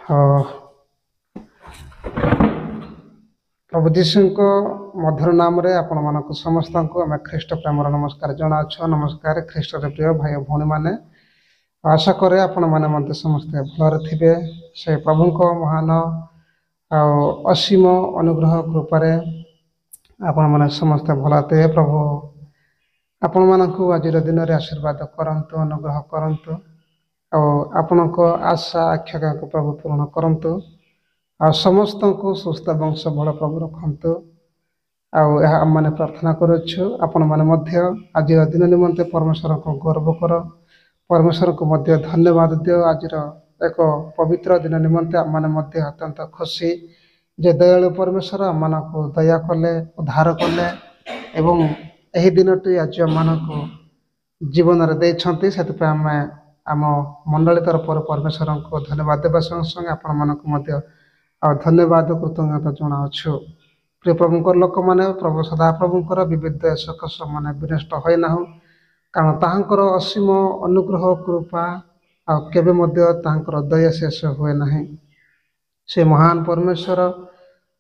ପ୍ରଭୁ ଯୀଶୁଙ୍କ ମଧୁର ନାମରେ ଆପଣମାନଙ୍କୁ ସମସ୍ତଙ୍କୁ ଆମେ ଖ୍ରୀଷ୍ଟ ପ୍ରେମର ନମସ୍କାର ଜଣାଅଛୁ। ନମସ୍କାର ଖ୍ରୀଷ୍ଟର ପ୍ରିୟ ଭାଇ ଭଉଣୀମାନେ, ଆଶା କରେ ଆପଣମାନେ ମଧ୍ୟ ସମସ୍ତେ ଭଲରେ ଥିବେ। ସେ ପ୍ରଭୁଙ୍କ ମହାନ ଆଉ ଅସୀମ ଅନୁଗ୍ରହ କୃପାରେ ଆପଣମାନେ ସମସ୍ତେ ଭଲରେ ଥିବେ। ପ୍ରଭୁ ଆପଣମାନଙ୍କୁ ଆଜିର ଦିନରେ ଆଶୀର୍ବାଦ କରନ୍ତୁ, ଅନୁଗ୍ରହ କରନ୍ତୁ ଆଉ ଆପଣଙ୍କ ଆଶା ଆକାଂକ୍ଷାକୁ ପ୍ରଭୁ ପୂରଣ କରନ୍ତୁ ଆଉ ସମସ୍ତଙ୍କୁ ସୁସ୍ଥ ଏବଂ ସବଳ ପ୍ରଭୁ ରଖନ୍ତୁ। ଆଉ ଏହା ଆମମାନେ ପ୍ରାର୍ଥନା କରୁଅଛୁ। ଆପଣମାନେ ମଧ୍ୟ ଆଜିର ଦିନ ନିମନ୍ତେ ପରମେଶ୍ୱରଙ୍କୁ ଗୌରବ କର, ପରମେଶ୍ୱରଙ୍କୁ ମଧ୍ୟ ଧନ୍ୟବାଦ ଦିଅ। ଆଜିର ଏକ ପବିତ୍ର ଦିନ ନିମନ୍ତେ ଆମମାନେ ମଧ୍ୟ ଅତ୍ୟନ୍ତ ଖୁସି ଯେ ଦୟାଳୁ ପରମେଶ୍ୱର ଆମମାନଙ୍କୁ ଦୟା କଲେ, ଉଦ୍ଧାର କଲେ ଏବଂ ଏହି ଦିନଟି ଆଜି ଆମମାନଙ୍କୁ ଜୀବନରେ ଦେଇଛନ୍ତି। ସେଥିପାଇଁ ଆମେ ଆମ ମଣ୍ଡଳୀ ତରଫରୁ ପରମେଶ୍ୱରଙ୍କୁ ଧନ୍ୟବାଦ ଦେବା ସଙ୍ଗେ ସଙ୍ଗେ ଆପଣମାନଙ୍କୁ ମଧ୍ୟ ଆଉ ଧନ୍ୟବାଦ କୃତଜ୍ଞତା ଜଣାଅଛୁ। ପ୍ରିୟ ପ୍ରଭୁଙ୍କର ଲୋକମାନେ, ପ୍ରଭୁ ସଦାପ୍ରଭୁଙ୍କର ବିବିଧ ସକାଶ ମାନେ ବିନଷ୍ଟ ହୋଇନାହୁଁ, କାରଣ ତାହାଙ୍କର ଅସୀମ ଅନୁଗ୍ରହ କୃପା ଆଉ କେବେ ମଧ୍ୟ ତାହାଙ୍କର ଦୟା ଶେଷ ହୁଏ ନାହିଁ। ସେ ମହାନ ପରମେଶ୍ୱର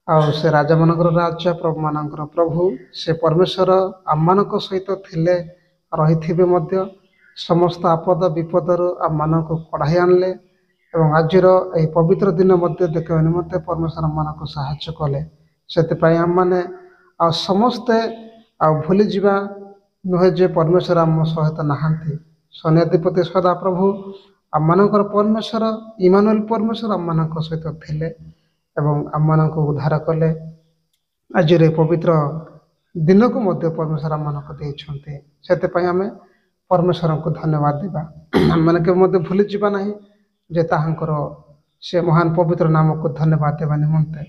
ଆଉ ସେ ରାଜାମାନଙ୍କର ରାଜା, ପ୍ରଭୁମାନଙ୍କର ପ୍ରଭୁ। ସେ ପରମେଶ୍ୱର ଆମମାନଙ୍କ ସହିତ ଥିଲେ, ରହିଥିବେ ମଧ୍ୟ। ସମସ୍ତ ଆପଦ ବିପଦରୁ ଆମମାନଙ୍କୁ କଢ଼ାଇ ଆଣିଲେ ଏବଂ ଆଜିର ଏହି ପବିତ୍ର ଦିନ ମଧ୍ୟ ଦେଖିବା ନିମନ୍ତେ ପରମେଶ୍ୱର ଆମମାନଙ୍କୁ ସାହାଯ୍ୟ କଲେ। ସେଥିପାଇଁ ଆମମାନେ ଆଉ ସମସ୍ତେ ଆଉ ଭୁଲିଯିବା ନୁହେଁ ଯେ ପରମେଶ୍ୱର ଆମ ସହିତ ନାହାନ୍ତି। ସୈନ୍ୟାଧିପତି ସଦାପ୍ରଭୁ ଆମମାନଙ୍କର ପରମେଶ୍ୱର, ଇମାନୁଏଲ ପରମେଶ୍ୱର ଆମମାନଙ୍କ ସହିତ ଥିଲେ ଏବଂ ଆମମାନଙ୍କୁ ଉଦ୍ଧାର କଲେ। ଆଜିର ଏହି ପବିତ୍ର ଦିନକୁ ମଧ୍ୟ ପରମେଶ୍ୱର ଆମମାନଙ୍କୁ ଦେଇଛନ୍ତି। ସେଥିପାଇଁ ଆମେ ପରମେଶ୍ୱରଙ୍କୁ ଧନ୍ୟବାଦ ଦେବା। ଆମମାନେ କେବେ ମଧ୍ୟ ଭୁଲିଯିବା ନାହିଁ ଯେ ତାହାଙ୍କର ସେ ମହାନ ପବିତ୍ର ନାମକୁ ଧନ୍ୟବାଦ ଦେବା ନିମନ୍ତେ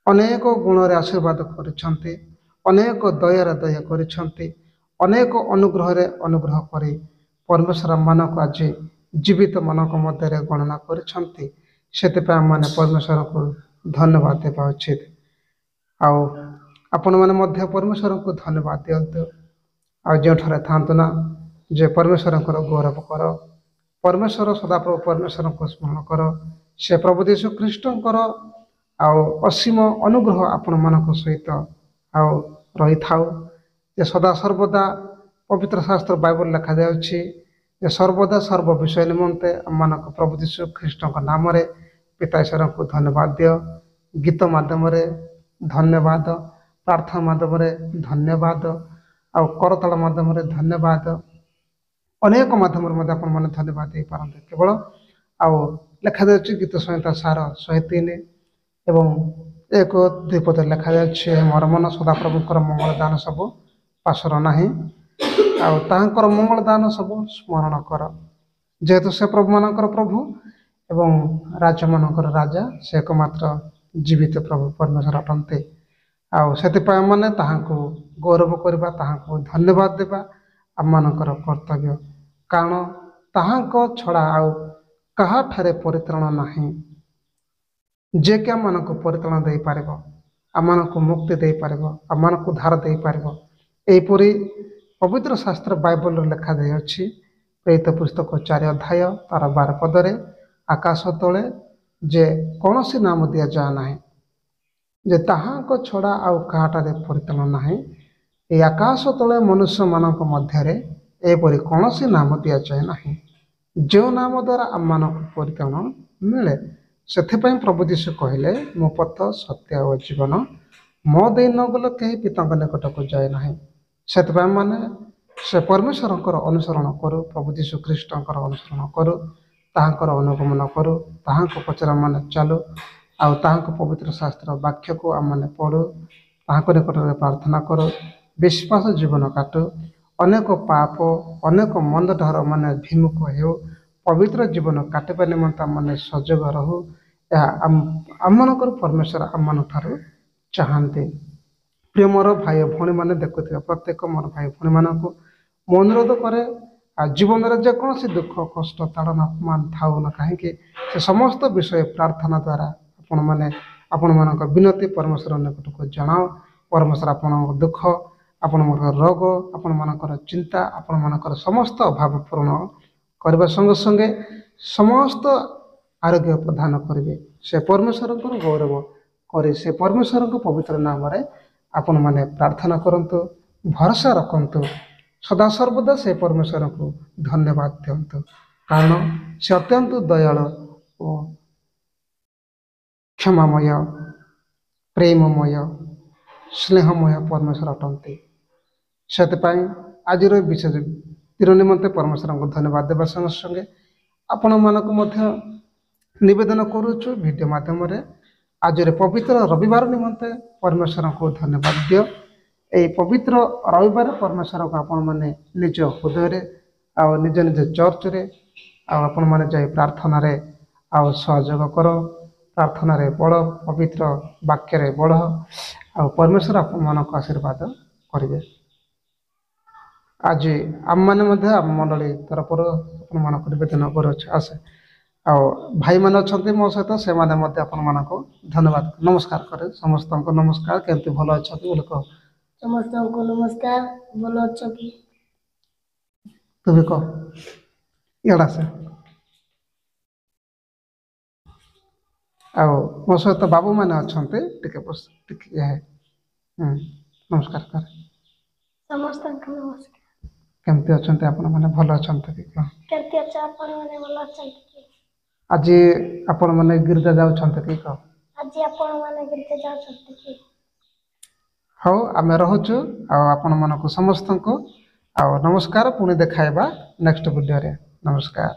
ଅନେକ ଗୁଣରେ ଆଶୀର୍ବାଦ କରିଛନ୍ତି, ଅନେକ ଦୟାରେ ଦୟା କରିଛନ୍ତି, ଅନେକ ଅନୁଗ୍ରହରେ ଅନୁଗ୍ରହ କରି ପରମେଶ୍ୱର ଆମମାନଙ୍କୁ ଆଜି ଜୀବିତ ମାନଙ୍କ ମଧ୍ୟରେ ଗଣନା କରିଛନ୍ତି। ସେଥିପାଇଁ ଆମମାନେ ପରମେଶ୍ୱରଙ୍କୁ ଧନ୍ୟବାଦ ଦେବା ଉଚିତ। ଆଉ ଆପଣମାନେ ମଧ୍ୟ ପରମେଶ୍ୱରଙ୍କୁ ଧନ୍ୟବାଦ ଦିଅନ୍ତୁ। ଆଉ ଯେଉଁଠାରେ ଥାଆନ୍ତୁ ନା ଯେ ପରମେଶ୍ୱରଙ୍କର ଗୌରବ କର, ପରମେଶ୍ୱର ସଦାପ୍ରଭୁ ପରମେଶ୍ୱରଙ୍କୁ ସ୍ମରଣ କର। ସେ ପ୍ରଭୁ ଯୀଶୁ ଖ୍ରୀଷ୍ଟଙ୍କର ଆଉ ଅସୀମ ଅନୁଗ୍ରହ ଆପଣମାନଙ୍କ ସହିତ ଆଉ ରହିଥାଉ। ଯେ ସଦା ସର୍ବଦା ପବିତ୍ର ଶାସ୍ତ୍ର ବାଇବଲ ଲେଖାଯାଉଛି ଯେ ସର୍ବଦା ସର୍ବ ବିଷୟ ନିମନ୍ତେ ଆମମାନଙ୍କ ପ୍ରଭୁ ଯୀଶୁ ଖ୍ରୀଷ୍ଟଙ୍କ ନାମରେ ପିତା ଈଶ୍ୱରଙ୍କୁ ଧନ୍ୟବାଦ ଦିଅ। ଗୀତ ମାଧ୍ୟମରେ ଧନ୍ୟବାଦ, ପ୍ରାର୍ଥନା ମାଧ୍ୟମରେ ଧନ୍ୟବାଦ, ଆଉ କରତାଳ ମାଧ୍ୟମରେ ଧନ୍ୟବାଦ, ଅନେକ ମାଧ୍ୟମରେ ମଧ୍ୟ ଆପଣମାନେ ଧନ୍ୟବାଦ ଦେଇପାରନ୍ତି। କେବଳ ଆଉ ଲେଖାଯାଉଛି ଗୀତ ସଂହିତା ସାର 103 ଏବଂ 1-2 ପଦରେ ଲେଖାଯାଉଛି, ମୋର ମନ ସଦାପ୍ରଭୁଙ୍କର ମଙ୍ଗଳ ଦାନ ସବୁ ପାଶର ନାହିଁ, ଆଉ ତାହାଙ୍କର ମଙ୍ଗଳ ଦାନ ସବୁ ସ୍ମରଣ କର। ଯେହେତୁ ସେ ପ୍ରଭୁମାନଙ୍କର ପ୍ରଭୁ ଏବଂ ରାଜାମାନଙ୍କର ରାଜା, ସେ ଏକମାତ୍ର ଜୀବିତ ପ୍ରଭୁ ପରମେଶ୍ୱର ଅଟନ୍ତି। ଆଉ ସେଥିପାଇଁ ଆମମାନେ ତାହାଙ୍କୁ ଗୌରବ କରିବା, ତାହାଙ୍କୁ ଧନ୍ୟବାଦ ଦେବା ଆମମାନଙ୍କର କର୍ତ୍ତବ୍ୟ। କାରଣ ତାହାଙ୍କ ଛଡ଼ା ଆଉ କାହାଠାରେ ପରିତ୍ରାଣ ନାହିଁ, ଯିଏକି ଆମମାନଙ୍କୁ ପରିତ୍ରାଣ ଦେଇପାରିବ, ଆମମାନଙ୍କୁ ମୁକ୍ତି ଦେଇପାରିବ, ଆମମାନଙ୍କୁ ଉଦ୍ଧାର ଦେଇପାରିବ। ଏହିପରି ପବିତ୍ର ଶାସ୍ତ୍ର ବାଇବଲରେ ଲେଖାଯାଇଅଛି, ପ୍ରେରିତ ପୁସ୍ତକ 4 ଅଧ୍ୟାୟ ତାର 12 ପଦରେ, ଆକାଶ ତଳେ ଯେ କୌଣସି ନାମ ଦିଆଯାଏ ନାହିଁ, ଯେ ତାହାଙ୍କ ଛଡ଼ା ଆଉ କାହାଠାରେ ପରିତ୍ରାଣ ନାହିଁ। ଏହି ଆକାଶ ତଳେ ମନୁଷ୍ୟମାନଙ୍କ ମଧ୍ୟରେ ଏପରି କୌଣସି ନାମ ଦିଆଯାଏ ନାହିଁ, ଯେଉଁ ନାମ ଦ୍ୱାରା ଆମମାନଙ୍କୁ ପରିତ୍ରାଣ ମିଳେ। ସେଥିପାଇଁ ପ୍ରଭୁ ଯୀଶୁ କହିଲେ, ମୋ ପଥ, ସତ୍ୟ ଓ ଜୀବନ, ମୋ ଦେଇ ନ ଗଲେ କେହି ପିତାଙ୍କ ନିକଟକୁ ଯାଏ ନାହିଁ। ସେଥିପାଇଁ ଆମମାନେ ସେ ପରମେଶ୍ୱରଙ୍କର ଅନୁସରଣ କରୁ, ପ୍ରଭୁ ଯୀଶୁ ଖ୍ରୀଷ୍ଟଙ୍କର ଅନୁସରଣ କରୁ, ତାହାଙ୍କର ଅନୁଗମନ କରୁ, ତାହାଙ୍କ ପଛରେ ଆମମାନେ ଚାଲୁ ଆଉ ତାହାଙ୍କ ପବିତ୍ର ଶାସ୍ତ୍ର ବାକ୍ୟକୁ ଆମମାନେ ପଢ଼ୁ, ତାହାଙ୍କ ନିକଟରେ ପ୍ରାର୍ଥନା କରୁ, ବିଶ୍ୱାସ ଜୀବନ କାଟୁ, ଅନେକ ପାପ ଅନେକ ମନ୍ଦ ଠାରୁ ମାନେ ବିମୁଖ ହେଉ, ପବିତ୍ର ଜୀବନ କାଟିବା ନିମନ୍ତେ ଆମମାନେ ସଜଗ ରହୁ। ଏହା ଆମମାନଙ୍କର ପରମେଶ୍ୱର ଆମମାନଙ୍କ ଠାରୁ ଚାହାନ୍ତି। ପ୍ରିୟ ମୋର ଭାଇ ଭଉଣୀମାନେ, ଦେଖୁଥିବା ପ୍ରତ୍ୟେକ ମୋର ଭାଇ ଭଉଣୀମାନଙ୍କୁ ମୁଁ ଅନୁରୋଧ କରେ, ଆଉ ଜୀବନରେ ଯେକୌଣସି ଦୁଃଖ କଷ୍ଟ ତାଡ଼ନା ଅପମାନ ଥାଉ ନା କାହିଁକି, ସେ ସମସ୍ତ ବିଷୟ ପ୍ରାର୍ଥନା ଦ୍ୱାରା ଆପଣମାନେ ଆପଣମାନଙ୍କ ବିନତି ପରମେଶ୍ୱର ନିକଟକୁ ଜଣାଅ। ପରମେଶ୍ୱର ଆପଣଙ୍କ ଦୁଃଖ, ଆପଣଙ୍କର ରୋଗ, ଆପଣମାନଙ୍କର ଚିନ୍ତା, ଆପଣମାନଙ୍କର ସମସ୍ତ ଅଭାବ ପୂରଣ କରିବା ସଙ୍ଗେ ସଙ୍ଗେ ସମସ୍ତ ଆରୋଗ୍ୟ ପ୍ରଦାନ କରିବେ। ସେ ପରମେଶ୍ୱରଙ୍କର ଗୌରବ କରି ସେ ପରମେଶ୍ୱରଙ୍କ ପବିତ୍ର ନାମରେ ଆପଣମାନେ ପ୍ରାର୍ଥନା କରନ୍ତୁ, ଭରସା ରଖନ୍ତୁ, ସଦାସର୍ବଦା ସେ ପରମେଶ୍ୱରଙ୍କୁ ଧନ୍ୟବାଦ ଦିଅନ୍ତୁ, କାରଣ ସେ ଅତ୍ୟନ୍ତ ଦୟାଳୁ ଓ କ୍ଷମାମୟ, ପ୍ରେମମୟ, ସ୍ନେହମୟ ପରମେଶ୍ୱର ଅଟନ୍ତି। ସେଥିପାଇଁ ଆଜିର ବିଶେଷ ଦିନ ନିମନ୍ତେ ପରମେଶ୍ୱରଙ୍କୁ ଧନ୍ୟବାଦ ଦେବା ସଙ୍ଗେ ସଙ୍ଗେ ଆପଣମାନଙ୍କୁ ମଧ୍ୟ ନିବେଦନ କରୁଛୁ ଭିଡ଼ିଓ ମାଧ୍ୟମରେ, ଆଜିର ପବିତ୍ର ରବିବାର ନିମନ୍ତେ ପରମେଶ୍ୱରଙ୍କୁ ଧନ୍ୟବାଦ ଦିଅ। ଏହି ପବିତ୍ର ରବିବାର ପରମେଶ୍ୱରଙ୍କୁ ଆପଣମାନେ ନିଜ ହୃଦୟରେ ଆଉ ନିଜ ନିଜ ଚର୍ଚ୍ଚରେ ଆଉ ଆପଣମାନେ ଯାଇ ପ୍ରାର୍ଥନାରେ ଆଉ ସହଯୋଗ କର, ପ୍ରାର୍ଥନାରେ ବଢ଼, ପବିତ୍ର ବାକ୍ୟରେ ବଢ଼, ଆଉ ପରମେଶ୍ୱର ଆପଣମାନଙ୍କୁ ଆଶୀର୍ବାଦ କରିବେ। ଆଜି ଆମମାନେ ମଧ୍ୟ ଆମ ମଣ୍ଡଳୀ ତରଫରୁ ଆପଣମାନଙ୍କୁ ନିବେଦନ କରୁଅଛୁ। ଆସେ ଆଉ ଭାଇମାନେ ଅଛନ୍ତି ମୋ ସହିତ, ସେମାନେ ମଧ୍ୟ ଆପଣମାନଙ୍କୁ ଧନ୍ୟବାଦ ନମସ୍କାର କରେ। ସମସ୍ତଙ୍କୁ ନମସ୍କାର, କେମିତି ଭଲ ଅଛନ୍ତି ବୋଲି କହ। ସମସ୍ତଙ୍କୁ ନମସ୍କାର, ଭଲ ଅଛ କି? ତୁ ବି କହ, ଇଆଡ଼େ ଆସେ। ଆଉ ମୋ ସହିତ ବାବୁମାନେ ଅଛନ୍ତି, ଟିକେ ବସ, ଟିକେ ନମସ୍କାର କରେ। ସମସ୍ତଙ୍କୁ ନମସ୍କାର। କେମିତି ଅଛନ୍ତି ଆପଣମାନେ, ଭଲ ଅଛନ୍ତି କି? କହ। କେମିତି ଅଛ ଆପଣମାନେ, ଭଲ ଅଛନ୍ତି କି? ଆଜି ଆପଣମାନେ ଗିର୍ଜା ଯାଉଛନ୍ତି କି କହ? ଆଜି ଆପଣମାନେ ଗିର୍ଜା ଯାଉଛନ୍ତି କି? ହଉ, ଆମେ ରହୁଛୁ ଆଉ ଆପଣମାନଙ୍କୁ ସମସ୍ତଙ୍କୁ ଆଉ ନମସ୍କାର। ପୁଣି ଦେଖାଇବା ନେକ୍ସଟ ଭିଡ଼ିଓରେ। ନମସ୍କାର।